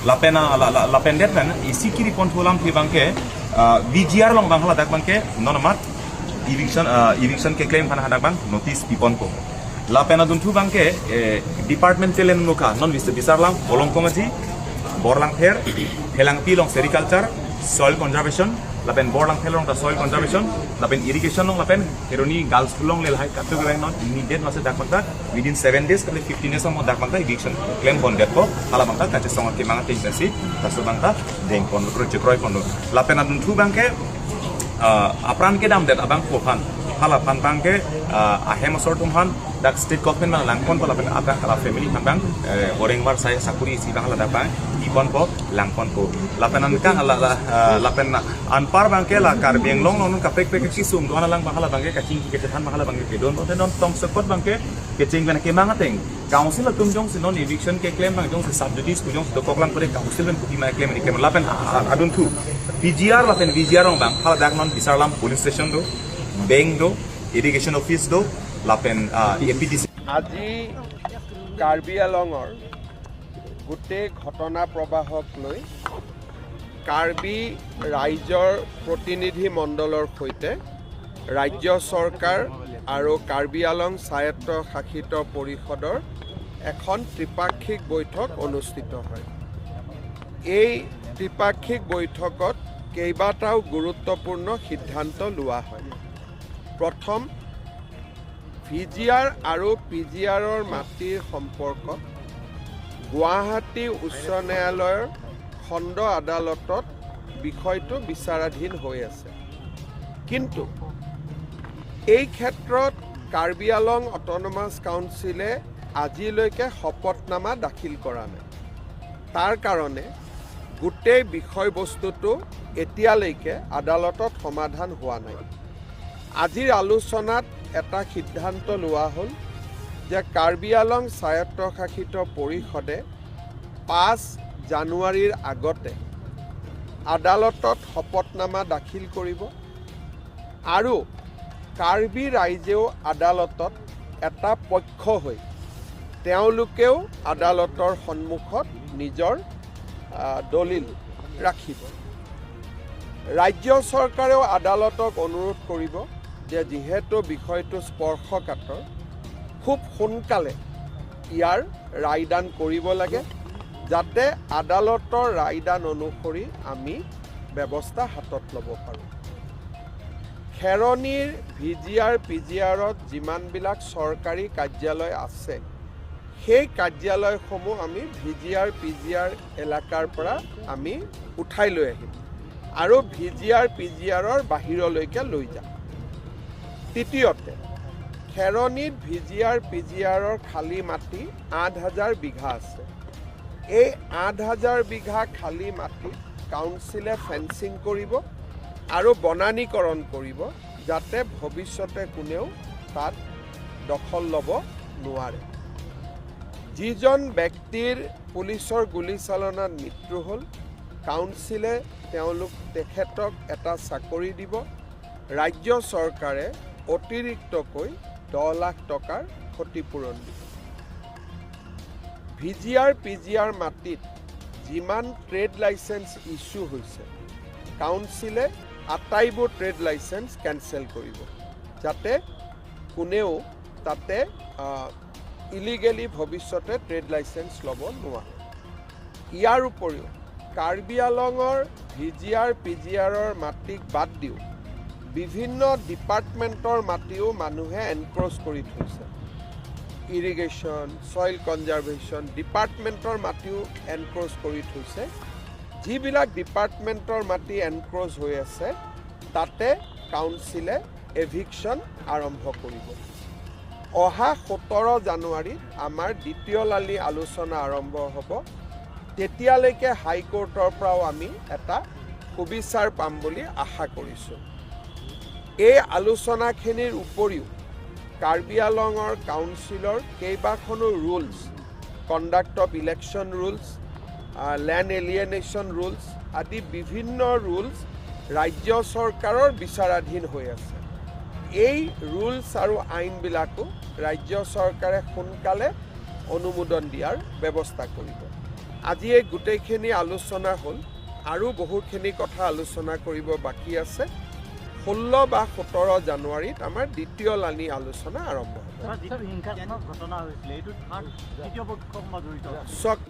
Lapen lapen det ben isi kiri pon thulam thi bangke VGR long bang hala dak bangke non amat eviction eviction ke claim khana hadak bang notice pipon ko lapen adun thu bangke department telen nuka non bisar lang bolong kongaji borlang ther helang pi long sericulture soil conservation lapen borlang thelong ta soil conservation lapen irrigation long lapen heroni girls long lel hai katu bang non immediate mase dak bangta within 7 days kali 15 days mo dak bangta eviction claim bon det ko hala bangta kache songa ke manga tendency taso bangta deng pon pro chekroi pon lapen adun thu bangke apran ke dam det abang ko phan hala phan bangke ahem sor tum han dak state government man langpon ko lapen ata kala family phan bang oreng war sai sakuri si bang hala dak bang ipon ko langpon ko lapen an kang ala lapen anpar bangke la karbeng long long ka pek pek ki sum do lang bang hala bangke ka ching ki ke than bang hala bangke ke don don tong sekot bangke ke ching ban ke mangateng council tum jong si non eviction ke claim bang jong si sub judice ku jong si dokoklang kore council ben kupi ma claim ni claim lapen adun thu PGR lapen VGR ong bang hala dak non bisarlam police station do bank do irrigation office do lapen APDC. আজি কাৰ্বি আলঙৰ গোটেই ঘটনা প্ৰবাহক লৈ কাৰ্বি ৰাইজৰ প্ৰতিনিধি মণ্ডলৰ সৈতে ৰাজ্য চৰকাৰ আৰু কাৰ্বি আলং স্বায়ত্ত শাসিত পৰিষদৰ এখন ত্ৰিপাক্ষিক বৈঠক অনুষ্ঠিত হয়। এই ত্ৰিপাক্ষিক বৈঠকত কেইবাটাও গুৰুত্বপূৰ্ণ সিদ্ধান্ত লোৱা হয়। প্ৰথম, ভিজিআৰ আৰু পিজিআৰৰ মাটিৰ সম্পৰ্কত গুৱাহাটী উচ্চ ন্যায়ালয়ৰ খণ্ড আদালতত বিষয়টো বিচাৰাধীন হৈ আছে। কিন্তু এই ক্ষেত্ৰত কাৰ্বি আলং অট'নমাছ কাউন্সিলে আজিলৈকে শপতনামা দাখিল কৰা নাই। তাৰ কাৰণে গোটেই বিষয়বস্তুটো এতিয়ালৈকে আদালতত সমাধান হোৱা নাই। আজিৰ আলোচনাত এটা সিদ্ধান্ত লোৱা হ'ল যে কাৰ্বি আলং স্বায়ত্তশাসিত পৰিষদে 5 জানুৱাৰীৰ আগতে আদালতত শপতনামা দাখিল কৰিব আৰু কাৰ্বি ৰাইজেও আদালতত এটা পক্ষ হৈ তেওঁলোকেও আদালতৰ সন্মুখত নিজৰ দলিল ৰাখিব। ৰাজ্য চৰকাৰেও আদালতক অনুৰোধ কৰিব যে যিহেতু বিষয়টো স্পৰ্শকাতৰ, খুব সোনকালে ইয়াৰ ৰায়দান কৰিব লাগে, যাতে আদালতৰ ৰায়দান অনুসৰি আমি ব্যৱস্থা হাতত ল'ব পাৰোঁ। খেৰণিৰ ভিজিআৰ পিজিআৰত যিমানবিলাক চৰকাৰী কাৰ্যালয় আছে, সেই কাৰ্যালয়সমূহ আমি ভিজিআৰ পিজিআৰ এলেকাৰ পৰা আমি উঠাই লৈ আহিম আৰু ভিজিআৰ পিজিআৰৰ বাহিৰলৈকে লৈ যাম। তৃতীয়তে, খেৰণিত ভিজিআৰ পিজিআৰৰ খালী মাটি 8000 বিঘা আছে। এই 8000 বিঘা খালী মাটিত কাউন্সিলে ফেন্সিং কৰিব আৰু বনানীকৰণ কৰিব, যাতে ভৱিষ্যতে কোনেও তাত দখল ল'ব নোৱাৰে। যিজন ব্যক্তিৰ পুলিচৰ গুলীচালনাত মৃত্যু হ'ল, কাউন্সিলে তেখেতক এটা চাকৰি দিব। ৰাজ্য চৰকাৰে অতিৰিক্তকৈ 10 লাখ টকাৰ ক্ষতিপূৰণ দিব। ভিজিআৰ পিজিআৰ মাটিত যিমান ট্ৰেড লাইচেঞ্চ ইছ্যু হৈছে, কাউন্সিলে আটাইবোৰ ট্ৰেড লাইচেঞ্চ কেঞ্চেল কৰিব, যাতে কোনেও তাতে ইলিগেলি ভৱিষ্যতে ট্ৰেড লাইচেঞ্চ ল'ব নোৱাৰে। ইয়াৰ উপৰিও কাৰ্বি আলঙৰ ভিজিআৰ পিজিআৰৰ মাটিক বাদ দিও বিভিন্ন ডিপাৰ্টমেণ্টৰ মাটিও মানুহে এনক্ৰ'চ কৰি থৈছে। ইৰিগেশ্যন, ছইল কনজাৰ্ভেশ্যন ডিপাৰ্টমেণ্টৰ মাটিও এনক্ৰ'চ কৰি থৈছে। যিবিলাক ডিপাৰ্টমেণ্টৰ মাটি এনক্ৰ'চ হৈ আছে, তাতে কাউন্সিলে এভিকশ্যন আৰম্ভ কৰিব। অহা 17 জানুৱাৰীত আমাৰ দ্বিতীয় লালি আলোচনা আৰম্ভ হ'ব। তেতিয়ালৈকে হাইকোৰ্টৰ পৰাও আমি এটা সুবিচাৰ পাম বুলি আশা কৰিছোঁ। এই আলোচনাখিনিৰ উপৰিও কাৰ্বি আলঙৰ কাউন্সিলৰ কেইবাখনো rules, conduct of election rules, land alienation rules আদি বিভিন্ন ৰুলছ ৰাজ্য চৰকাৰৰ বিচাৰাধীন হৈ আছে। এই ৰুলছ আৰু আইনবিলাকো ৰাজ্য চৰকাৰে সোনকালে অনুমোদন দিয়াৰ ব্যৱস্থা কৰিব। আজি এই গোটেইখিনি আলোচনা হ'ল আৰু বহুখিনি কথা আলোচনা কৰিব বাকী আছে। 16 বা 17 জানুৱাৰীত আমাৰ দ্বিতীয় লানি আলোচনা আৰম্ভ হ'ব। চাওক।